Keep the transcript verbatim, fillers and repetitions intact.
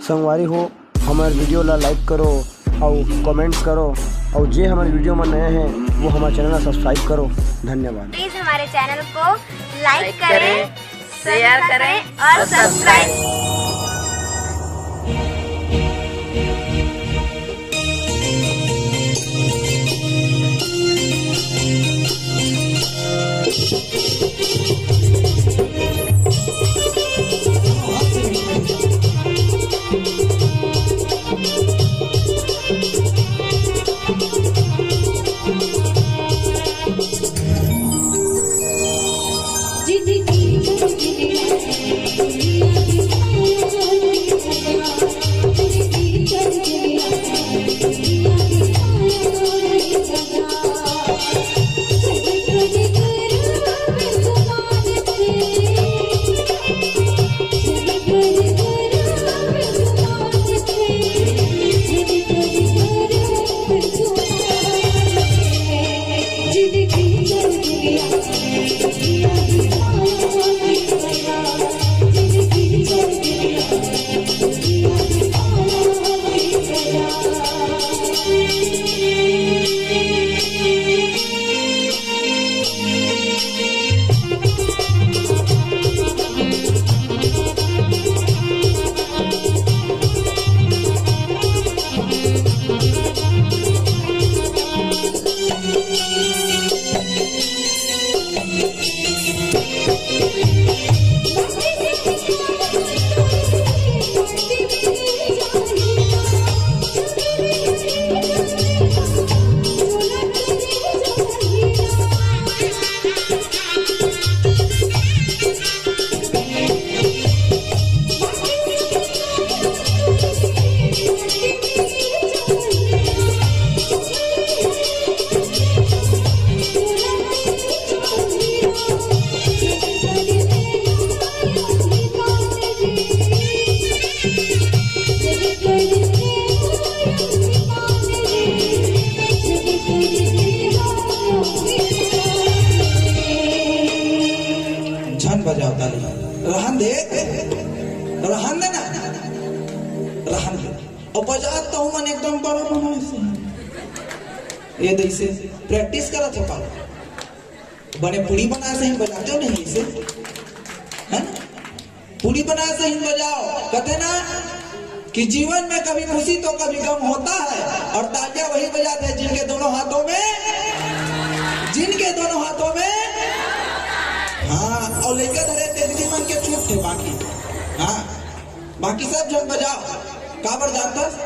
संगवारी हो, हमर वीडियो ला लाइक करो अउ कमेंट्स करो, अउ जे हमर वीडियो में नए हैं वो हमर चैनल ला सब्सक्राइब करो। धन्यवाद। प्लीज हमारे चैनल को लाइक करें, शेयर करें और सब्सक्राइब। झन बजाव ताली, रहन दे, रहन दे ना, रहन दे। अउ बजात तो मन एकदम बड़ा बनाए से, ये दइसे प्रैक्टिस करत हो का? बने पूड़ी बनाए से ही बजाते हो नहीं इसे, है ना? पूड़ी बनाए से ही बजाओ। कहते ना कि जीवन में कभी खुशी तो कभी गम होता है, और तालियां वही बजाते हैं जिनके दोनों हाथों में, जिनके दोनों हाथों में, हाँ, और लइका धरे तेजली मन के चुप थे बाकी, हाँ, बाकी सब झन बजाओ। काबर जानथस?